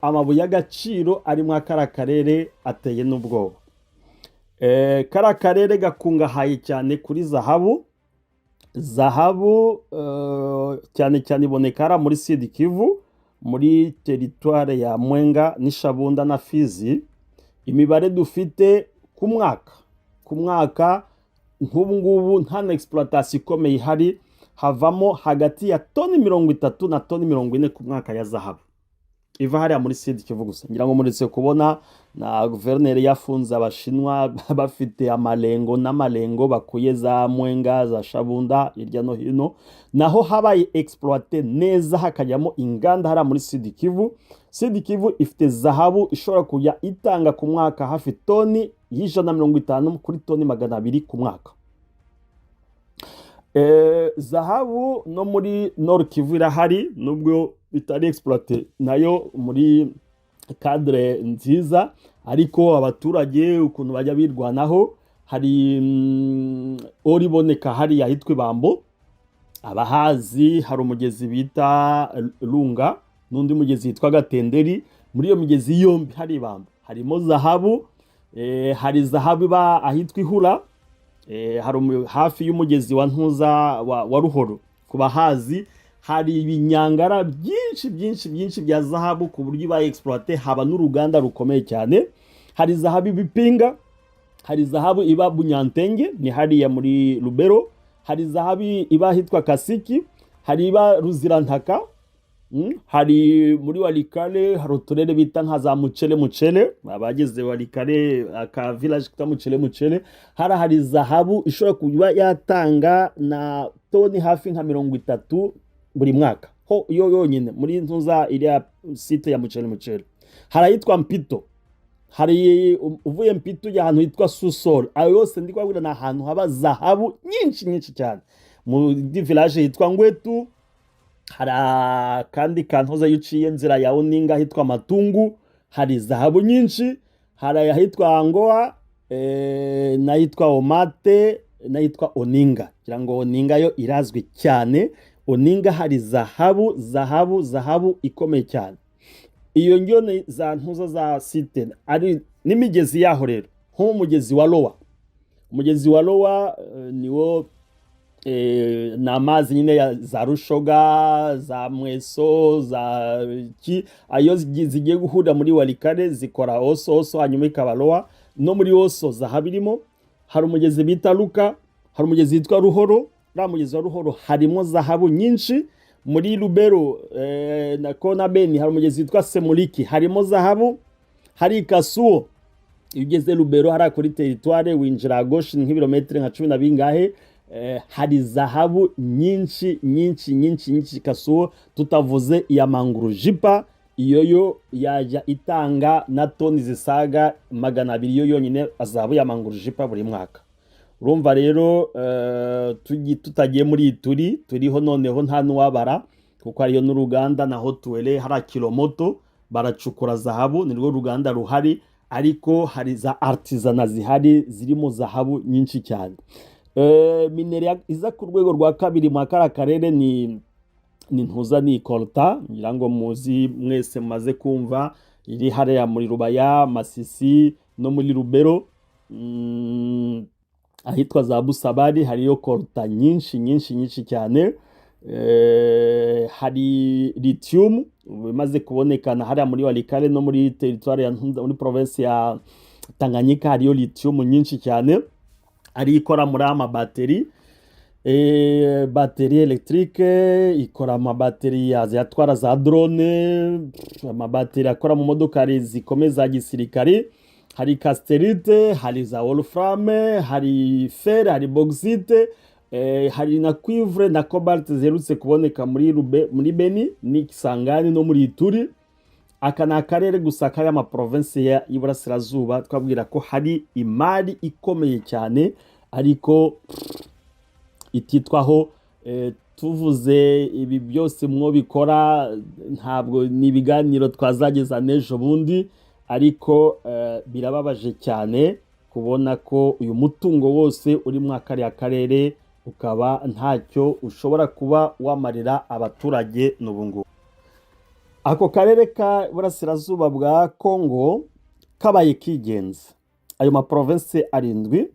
Amabuye y'agaciro ari muri kariya karere ateye n'ubwoba. Kariya karere gakungahaye cyane kuri zahabu. Zahabu cyane cyane iboneka hariya muri Sud Kivu, muri territoire ya Mwenga n'Ishabunda na Fizi. Imibare dufite ku mwaka nk'ubu ngubu, nta na exploitation ikomeye ihari, havamo hagati ya toni 30 na toni 40 ku mwaka ya zahabu iva hariya muri Sud Kivu gusa. Ngira ngo muretse kubona na guverineri yafunze Abashinwa bafite amarengo n'amarengo bakuye za Mwenga, za Shabunda, hirya no hino. Naho habaye exploité neza, hakajyamo inganda hariya muri Sud Kivu. Sud Kivu ifite zahabu ishobora kujya itanga ku mwaka hafi toni y'150 kuri toni 200 ku mwaka. Zahabu no muri Nord Kivu irahari, nubwo bitari exploité nayo muri cadre nziza, ariko abaturage ukuntu bajya birwanaho. Hari or iboneka hariya ahitwa Ibambo, abahazi. Hari umugezi bita Lunga n'undi mugezi witwa Gatenderi. Muri iyo migezi yombi hari Ibambo, harimo zahabu. Hari zahabu iba ahitwa Ihura, hari hafi y'umugezi wa Ntuza wa Ruhoro. Ku bahazi, hari ibinyangara byinshi byinshi byinshi bya zahabu, ku buryo ibaye exploité haba n'uruganda rukomeye cyane. Hari zahabu ibipinga, hari zahabu iba Bunyantenge, ni hariya muri Lubero, hari zahabu iba ahitwa Kasiki, hari iba Ruzirantaka, hari muri Walikale, hari uturere bita nka za Mucele Mucele. Abageze Walikale, aka village kita Mucele Mucele, hari zahabu ishobora kuba yatanga na toni hafi nka 30 buri mwaka ho yo yonyine muri ntuza iriya site ya Mucele Mucele. Hari ahitwa Mpito, hari uvuye Mpito ujya ahantu hitwa Susol. Ayo yose ndi kubabwira ni ahantu haba zahabu nyinshi nyinshi cyane. Muri village hitwa Ngwetu, hari akandi kantuza iyo uciye inzira ya Oninga ahitwa Matungu, hari zahabu nyinshi. Hari ahitwa Angoa, n'ahitwa Omate, n'ahitwa Oninga. Ngira ngo Oninga yo irazwi cyane. Oninga hari zahabu, zahabu, zahabu ikomeye cyane. Iyo ngiyo ni za ntuza za site ari n'imigezi yaho. Rero nk'umugezi wa Lowa, umugezi wa Lowa, niwo, ni amazi nyine ya za Rushoga, za Mweso, za ki, ayo zigiye guhurira muri Walikale zikora Oso. Oso hanyuma ikaba Lowa. No muri Oso zahabu irimo. Hari umugezi bita Luka, hari umugezi witwa Ruhoro. Uriya mugezi wa Ruhoro harimo zahabu nyinshi. Muri Lubero, na Kona Beni, hari umugezi witwa Semuliki, harimo zahabu. Hari Kasuo, iyo ugeze Lubero hariya kuri territoire winjira gauche nk'ibirometero nka cumi na bingahe, hari zahabu nyinshi nyinshi nyinshi nyinshi Kasuo. Tutavuze iya Mangurujipa, iyo yo yajya itanga na toni zisaga 200 yo yonyine, zahabu ya Mangurujipa buri mwaka. Urumva rero, tutagiye muri iyi turi turiho noneho nta n'uwabara, kuko hariyo n'uruganda na Haut-Uele hari Kilomoto, baracukura zahabu, nirwo ruganda ruhari, ariko hari za artisanat zihari zirimo zahabu nyinshi cyane. Minerai iza ku rwego rwa kabiri mu kariya karere ni ntuza, ni coltan. Ngira ngo muzi mwese mumaze kumva, iri hariya muri Rubaya, Masisi no muri Lubero, ahitwa za Busabari hariyo coltan nyinshi nyinshi nyinshi cyane. Hari lithium imaze kubonekana hariya muri Walikale no muri territoire ya Ntunza, muri province ya Tanganyika hariyo lithium nyinshi cyane, ari ikora muri ama batterie, batterie électrique, ikora amabateri yatwara za drone, amabateri akora mu modokari zikomeye za gisirikare. Hari cassitérite, hari za wolfram, hari fer, hari bauxite, hari na cuivre na cobalt ziherutse kuboneka muri Beni n'Ikisangani no muri Ituri. Aka ni akarere gusa kari ama province y'Iburasirazuba, twabwira ko hari imari ikomeye cyane ariko ititwaho. Tuvuze ibi byose mwo bikora, ntabwo ni ibiganiro twazageza n'ejo bundi, ariko birababaje cyane kubona ko uyu mutungo wose uri muri kariya karere ukaba ntacyo ushobora kuba wamarira abaturage n'ubu ngubu. Ako karere ka burasirazuba bwa Congo kabaye kigenza, ayo maprovinces arindwi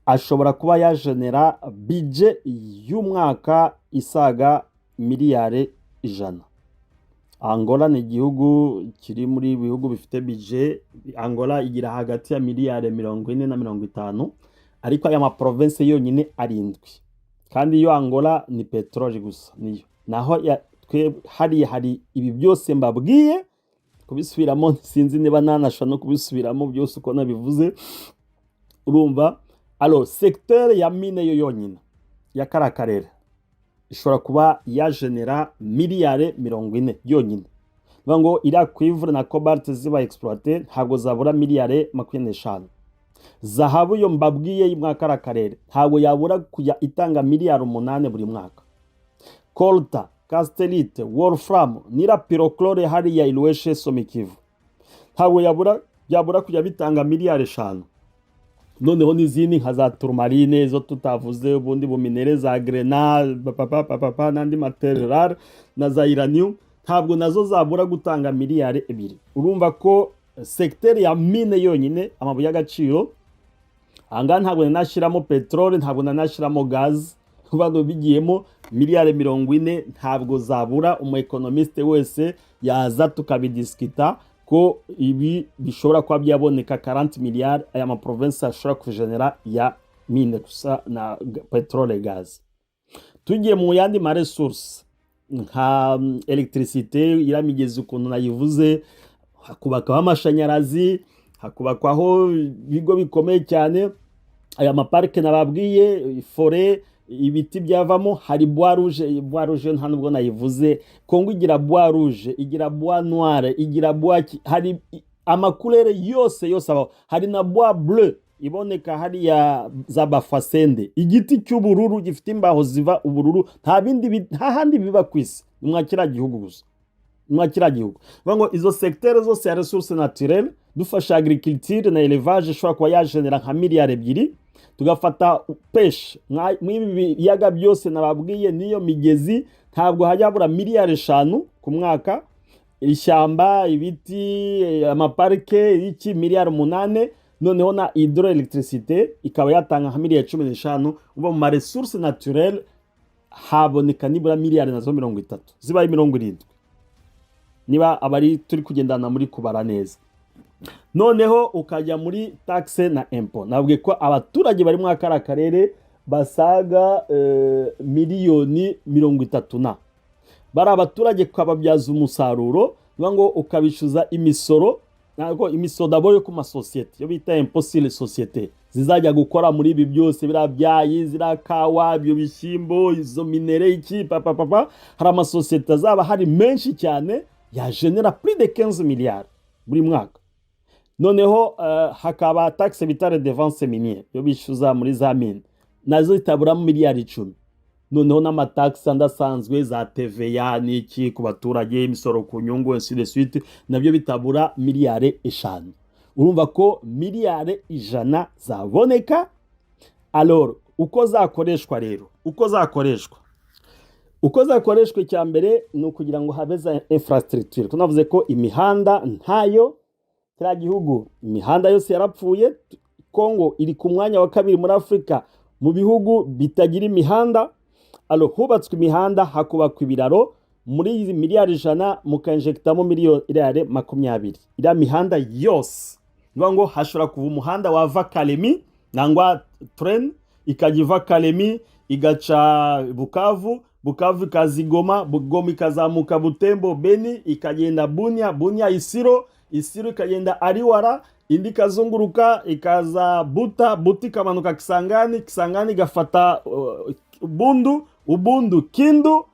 ashobora kuba yagenera budget y'umwaka isaga miliyari 100. Angola ni igihugu kiri muri bihugu bifite budget. Angola igira hagati ya miliyari 40 na 50, ariko aya maprovinces yonyine arindwi, kandi iyo Angola ni peteroli gusa niyo. Naho twe hariya hari ibi byose mbabwiye. Kubisubiramo sinzi niba nanashobora no kubisubiramo byose uko nabivuze. Urumva, alors secteur ya mine yo yonyine ya kariya karere ishobora kuba yagenera miliyari 40 yonyine. Bivuga ngo iriya cuivre na cobalt ziba exploité, ntabwo zabura miliyari 25. Zahabu yo mbabwiye muri kariya karere ntabwo yabura kujya itanga miliyari 8 buri mwaka. Coltan, cassitérite, wolfram n'ira pyrochlore hariya Ilweshe, Somikivu, ntabwo yabura kujya bitanga miliyari 5. Noneho n'izindi nka za tourmaline zo tutavuze, ubundi buminerais za grenat, papa n'andi ma terres rares na za uranium, ntabwo nazo zabura gutanga miliyari 2. Urumva ko secteur ya mine yonyine, amabuye y'agaciro ahangaha, ntabwo nanashyiramo peteroli, ntabwo nanashyiramo gaz, bano bigiyemo miliyari 40 ntabwo zabura. Umu économiste wese yaza tukabidiscuta ko ibi bishobora kuba byaboneka 40 miliyari aya maprovinces ashobora kugenera ya mine gusa na peteroli, gaz. Tugiye mu yandi ma ressources nka électricité, iriya migezi ukuntu nayivuze, hakubakwaho amashanyarazi, hakubakwaho ibigo bikomeye cyane, aya maparike nababwiye, forêt, ibiti byavamo. Hari bois rouge. Bois rouge nta nubwo nayivuze. Kongo igira bois rouge, igira bois noir, igira bois, hari amacouleurs yose yose abaho. Hari na bois bleu iboneka hariya za Bafwasende, igiti cy'ubururu gifite imbaho ziva ubururu. Nta bindi nta handi biba ku isi, ni mwa kiriya gihugu gusa, ni mwa kiriya gihugu. Bivuga ngo izo secteurs zose ya ressources naturelles, dufashe agriculture na élevage, ishobora kuba yagenera nka miliyari 2. Tugafata pêche mw'ibi biyaga byose nababwiye n'iyo migezi, ntabwo hajya habura miliyari 5 ku mwaka. Ishyamba, ibiti, amaparike, iki, miliyari 8. Noneho na hydroélectricité ikaba yatanga nka miliyari 15. Uba mu maressources naturelles haboneka nibura miliyari nazo 30, zibaye 70, niba abari turi kugendana muri kubara neza. Noneho ukajya muri taxe na impôt. Nabwiye ko abaturage bari muri kariya karere basaga miliyoni 30, na bari abaturage ukababyaza umusaruro, niba ngo ukabishyuza imisoro, ntabwo imisoro d'abord yo ku masosiyete, yo bita impôt sur les sociétés, zizajya gukora muri ibi byose, biriya byayi, ziriya kawa, ibyo bishyimbo, izo minerais, iki, papa papa. Hari amasosiyete azaba hari menshi cyane yagenera plus de 15 miliyari buri mwaka. Noneho hakaba taxe bita redevance minière yo bishyuza muri za mine, nazo zitaburamo miliyari 10. Noneho n'amataxes andi asanzwe za TVA n'iki ku baturage, imisoro ku nyungu, ainsi de suite, nabyo bitabura miliyari 5. Urumva ko miliyari 100 zaboneka. Alors uko zakoreshwa rero, uko zakoreshwa, icya mbere ni ukugira ngo habe za infrastructure. Tunavuze ko imihanda ntayo, kiriya gihugu imihanda yose yarapfuye. Kongo iri ku mwanya wa kabiri muri Afurika mu bihugu bitagira imihanda. Alors hubatswe imihanda, hakubakwa ibiraro, muri izi miliyari 100 mukainjectamo miliyari 20, iriya mihanda yose, niba ngo hashobora kuva umuhanda wava Kalemi, nangwa train ikajya iva Kalemi igaca Bukavu, Bukavu ikaza i Goma, Goma ikazamuka Butembo, Beni, ikagenda Bunia, Bunia Isiro, Isiro ikagenda Ariwara, indi ikazunguruka ikaza Buta, Buta ikamanuka Kisangani, Kisangani igafata Bundu, Ubundu Kindu.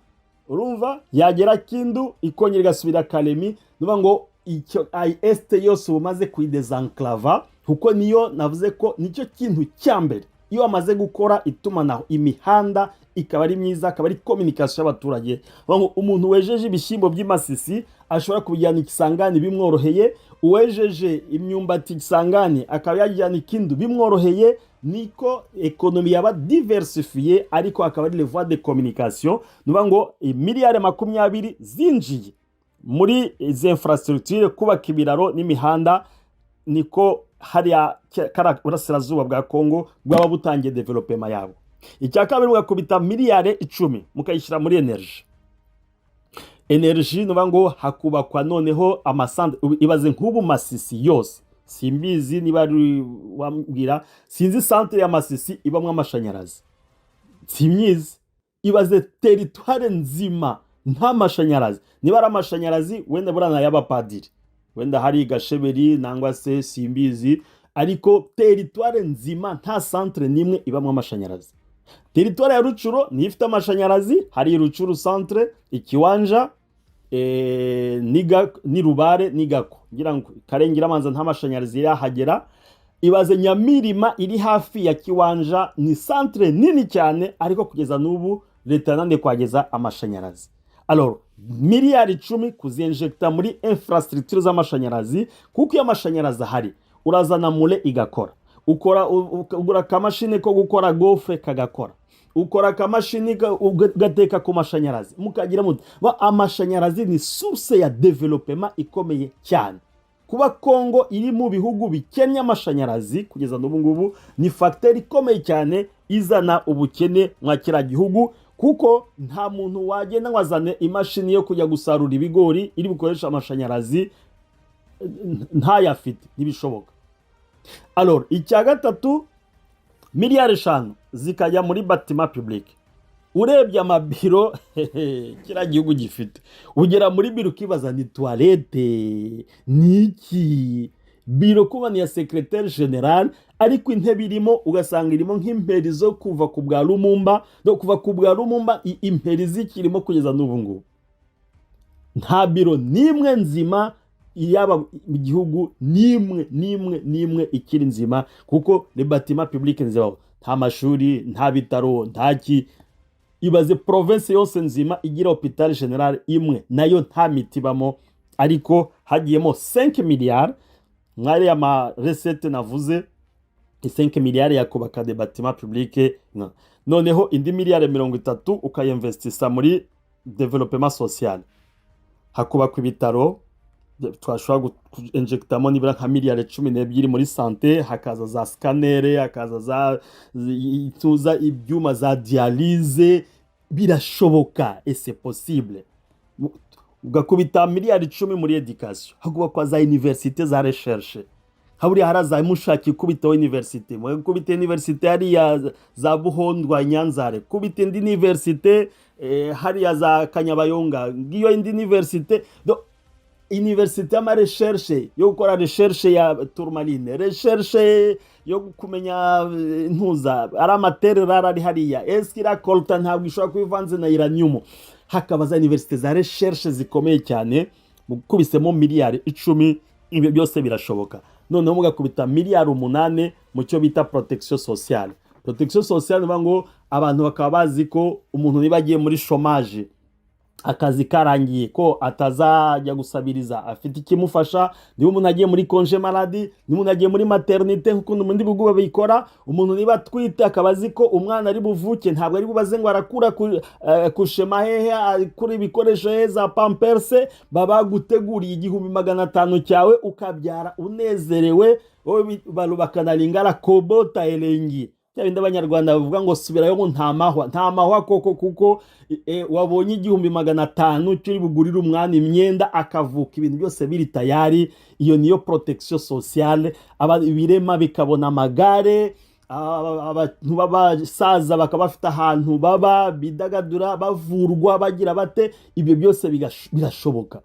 Urumva yagera Kindu ikongera igasubira Kalemi. Niba ngo icyo est yose uba umaze kuyidésenclava, kuko niyo navuze ko nicyo kintu cya mbere. Iyo wamaze gukora itumanaho, imihanda ikaba ari myiza, akaba ari communication y'abaturage, ngo umuntu wejeje ibishyimbo by'imasisi ashobora kubijyana ikisangani bimworoheye, uwejeje imyumbati Kisangani akaba yajyana ikindu bimworoheye, niko économie yaba diversifiée. Ariko akaba ari les voies de communication. Ni ngo miliyari 20 zinjiye. Muri izi infrastructure, kubaka ibiraro n'imihanda, niko hariya kara burasirazuba bwa Kongo bwaba butangiye développement yabo. Icya kabiri, mugakubita miliyari 10 mukayishyira muri énergie. Énergie nuba ngo hakubakwa noneho ama centres. Ibaze nk'ubu Masisi yose, simbizi niba ari wambwira, sinzi centre ya Masisi ibamwo amashanyarazi, simyizi. Ibaze territoire nzima nta mashanyarazi. Niba ari amashanyarazi, wenda buriya ni ay'abapadiri, wenda hari Gasheberi nangwa se simbizi, ariko territoire nzima nta centre n'imwe ibamwo amashanyarazi. Territoire ya Rutshuru niyo ifite amashanyarazi, hari Rutshuru centre, Ikiwanja, ni Rubare n'Igako, ngira ngo Karengera amanza nta mashanyarazi irahagera. Ibaze Nyamirima iri hafi ya Kiwanja, ni centre nini cyane, ariko kugeza n'ubu leta yananiwe kuhageza amashanyarazi. Alors miliyari 10 kuzinjecta muri infrastructure z'amashanyarazi, kuko iyo amashanyarazi ahari urazana moulin igakora, ukora ugura akamashini ko gukora gaufre kagakora, ukora akamashini ugateka ku mashanyarazi, mukagira muti amashanyarazi ni source ya développement ikomeye cyane. Kuba Kongo iri mu bihugu bikennye amashanyarazi kugeza n'ubu ngubu ni facteur ikomeye cyane izana ubukene mwa kiriya gihugu, kuko nta muntu wagenda ngo azane imashini yo kujya gusarura ibigori iri bukoresha amashanyarazi ntayafite, ntibishoboka. Alors icya gatatu, miliyari 5 zikajya muri bâtiment public. Urebye amabiro kiriya gihugu gifite, ugera muri biro ukibaza ni toilette ni iki. Biro kuba ni iya secrétaire général, ariko intebe irimo ugasanga irimo nk'imperi zo kuva ku bwa Lumumba, no kuva ku bwa Lumumba imperi zikirimo kugeza n'ubu ngubu. Nta biro n'imwe nzima yaba mu gihugu, n'imwe n'imwe n'imwe ikiri nzima, kuko ni bâtiment public nzima, nta mashuri, nta bitaro, nta ki. Ibaze province yose nzima igira hôpital général imwe, nayo nta miti ibamo, ariko hagiyemo 5 miliyari mwariya ma recettes navuze. 5 miliyari yakubaka des bâtiments publics. Noneho indi miliyari 30 ukayinvestisa muri développement social, hakubakwa ibitaro. Twashobora kuinjectamo nibura nka miliyari 12 muri santé, hakaza za scanner, hakaza za tuza ibyuma za dialyse. Birashoboka et c'est possible. Ugakubita miliyari 10 muri éducation, hakubakwa za université za recherche. Haburiya hari za mushaki, ikubitaho université, mugakubita université hariya za Buhondwa, Nyanzare, kubita indi université hariya za Kanyabayonga, ngiyo indi université. Université y'ama recherche, yo gukora recherche ya tourmaline, recherche yo kumenya ntuza ari ama terres rares ari hariya, eske iriya coltan ntabwo ishobora kuba ivanze na uranium. Hakaba za université za recherche zikomeye cyane. Mukubisemo miliyari 10, ibyo byose birashoboka. Noneho mugakubita miliyari 8 mu cyo bita protection sociale. Protection sociale ni ngo abantu bakaba bazi ko umuntu niba agiye muri chômage, akazi karangiye, ko atazajya gusabiriza, afite ikimufasha. Niba umuntu agiye muri congé maladie, niba umuntu agiye muri maternité, nk'ukuntu mu bindi bihugu babikora, umuntu niba atwite akaba azi ko umwana ari buvuke, ntabwo ari bubaze ngo arakura kushema hehe, akura ibikoresho hehe za Pampers. Baba baguteguriye 1500 cyawe, ukabyara unezerewe. Wowe balobaka lingala "kobota elengi", bya bindi Abanyarwanda bavuga ngo "subirayo", ngo nta mahwa, nta mahwa koko, kuko wabonye 1500 cyuri bugurire umwana imyenda, akavuka ibintu byose biri tayari. Iyo niyo protection sociale. Ibirema bikabona amagare, abantu b'abasaza bakaba bafite ahantu baba bidagadura, bavurwa, bagira bate. Ibyo byose birashoboka.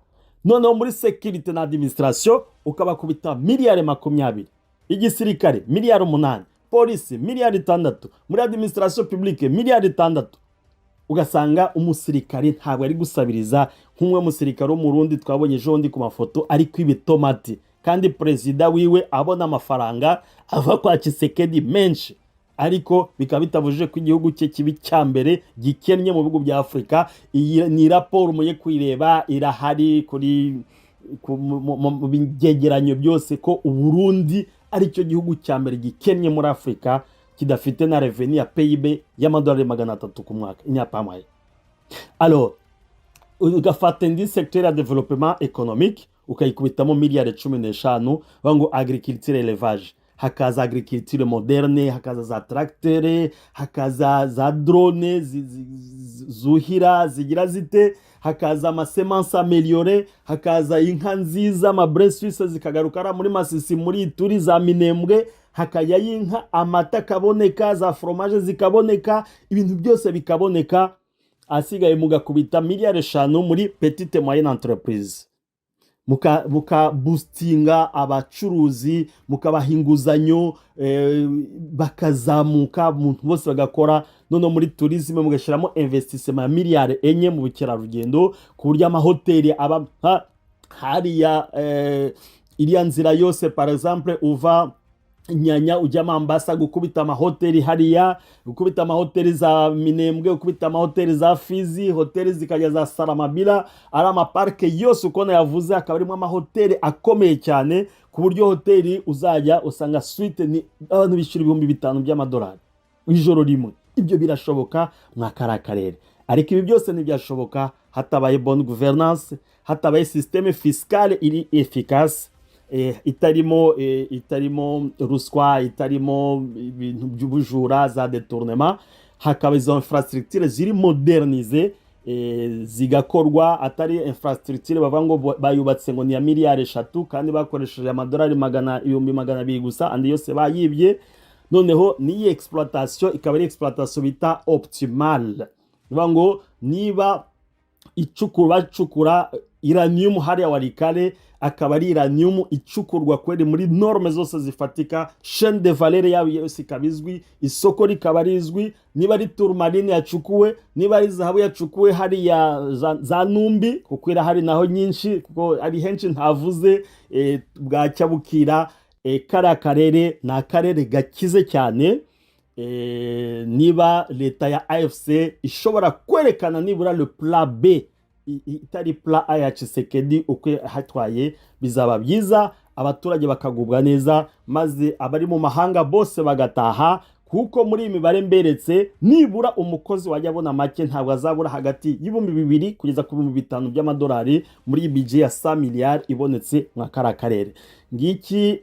Noneho muri sécurité na administration ukabakubita miliyari 20, igisirikare miliyari 8, polisi miliyari 6, muri administration publique miliyari 6, ugasanga umusirikare ntabwo ari gusabiriza nk'umwe musirikare w'Umurundi twabonye ejo bundi ku mafoto ari kwiba itomati, kandi perezida wiwe abona amafaranga ava kwa Tshisekedi menshi, ariko bikaba bitabujije ko igihugu cye kiba icya mbere gikennye mu bihugu bya Afurika. Iyi ni raporo muye kuyireba, irahari kuri mu byegeranyo byose ko Uburundi ari cyo gihugu cya mbere gikennye muri Afurika, kidafite na revenu ya PIB y'amadolari 300 ku mwaka inyapamaye. Alors Ugafata indi secteur ya développement économique, ukayikubitamo miliyari 15, bavuga ngo agriculture, élevage, hakaza agriculture moderne, hakaza za tracteur, hakaza za drone zuhira, zigira zite, hakaza ama semences améliorées, hakaza inka nziza, ama brun suisse zikagaruka ari muri Masisi, muri Ituri, za Minembwe hakajyayo inka, amata akaboneka, za fromage zikaboneka, ibintu byose bikaboneka. Asigaye mugakubita miliyari 5 muri petite moyenne entreprise, muka boostinga abacuruzi, mukabaha inguzanyo, bakazamuka, umuntu bose bagakora. Noneho muri tourisme mugashyiramo investissement ya miliyari 4 mu bukerarugendo, ku buryo amahoteli aba hariya, iriya nzira yose, par exemple uva Nyanya ujya Mambasa, gukubita amahoteli hariya, gukubita amahoteli za Minembwe, gukubita amahoteli za Fizi, hoteli zikajya za Saramabila, ari ama parcs yose uko nayavuze akaba arimo amahoteli akomeye cyane, ku buryo hoteli uzajya usanga suite ni abantu bishyura 5000 by'amadolari ijoro rimwe. Ibyo birashoboka mwa kariya karere, ariko ibi byose ntibyashoboka hatabaye bonne gouvernance, hatabaye système fiscale iri efficace, itarimo ruswa, itarimo ibintu by'ubujura, za détournement, hakaba izo infrastructure ziri modernisées, zigakorwa, atari infrastructure bavuga ngo bayubatse ngo ni ya miliyari 3 kandi bakoresheje amadolari 200,000 gusa, andi yose bayibye. Noneho n'iyi exploitation ikaba ari exploitation bita optimale, bivuga ngo niba icukura, bacukura uranium hariya Walikale, akaba ari uranium icukurwa kweri muri norme zose zifatika, chaîne de valeur yabo yose ikaba izwi, isoko rikaba rizwi, niba ari tourmaline yacukuwe, niba ari zahabu yacukuwe hariya za Numbi, kuko irahari naho nyinshi, kuko ari henshi ntavuze, bwacya bukira. Kariya karere ni akarere gakize cyane. Niba leta ya AFC ishobora kwerekana nibura le plan B, itari plan A ya Tshisekedi uko hatwaye, bizaba byiza, abaturage bakagubwa neza, maze abari mu mahanga bose bagataha, kuko muri iyi mibare mberetse, nibura umukozi wajya abona make ntabwo azabura hagati y'2000 kugeza ku 5000 by'amadolari muri iyi budget ya 100 miliyari ibonetse mwa kariya karere. Ngiki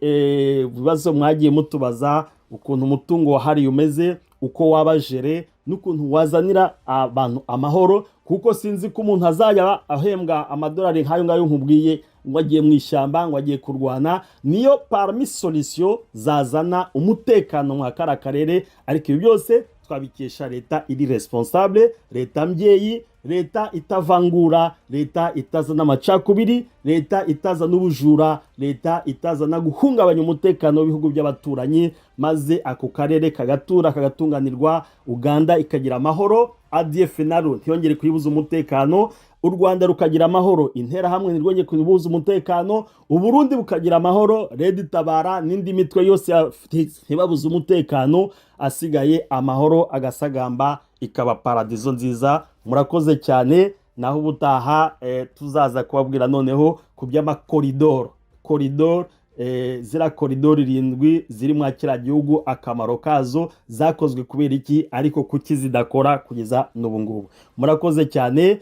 ibibazo mwagiye mutubaza, ukuntu umutungo wahariye umeze, uko waba géré, n'ukuntu wazanira abantu amahoro, kuko sinzi ko umuntu azajya ahembwa amadolari nk'ayo ngayo nkubwiye ngo agiye mu ishyamba, ngo agiye kurwana. Niyo parmi solution zazana umutekano mwa kariya karere, ariko ibi byose twabikesha leta iri responsable, leta mbyeyi, leta itavangura, leta itazana amacakubiri, leta itazana ubujura, leta itazana guhungabanya umutekano w'ibihugu by'abaturanyi, maze ako karere kagatura kagatunganirwa, Uganda ikagira amahoro, ADF NALU ntiyongere kuyibuza umutekano, u Rwanda rukagira amahoro, Interahamwe ntirwongere kuyibuza umutekano, Uburundi bukagira amahoro, RED Tabara n'indi mitwe yose ntibabuze umutekano, asigaye amahoro agasagamba, ikaba paradizo nziza. Murakoze cyane. Naho ubutaha, tuzaza kubabwira noneho ku by'amakoridoro, koridoro, ziriya koridoro irindwi ziri mwa kiriya gihugu, akamaro kazo, zakozwe kubera iki, ariko kuki zidakora kugeza n'ubu ngubu. Murakoze cyane.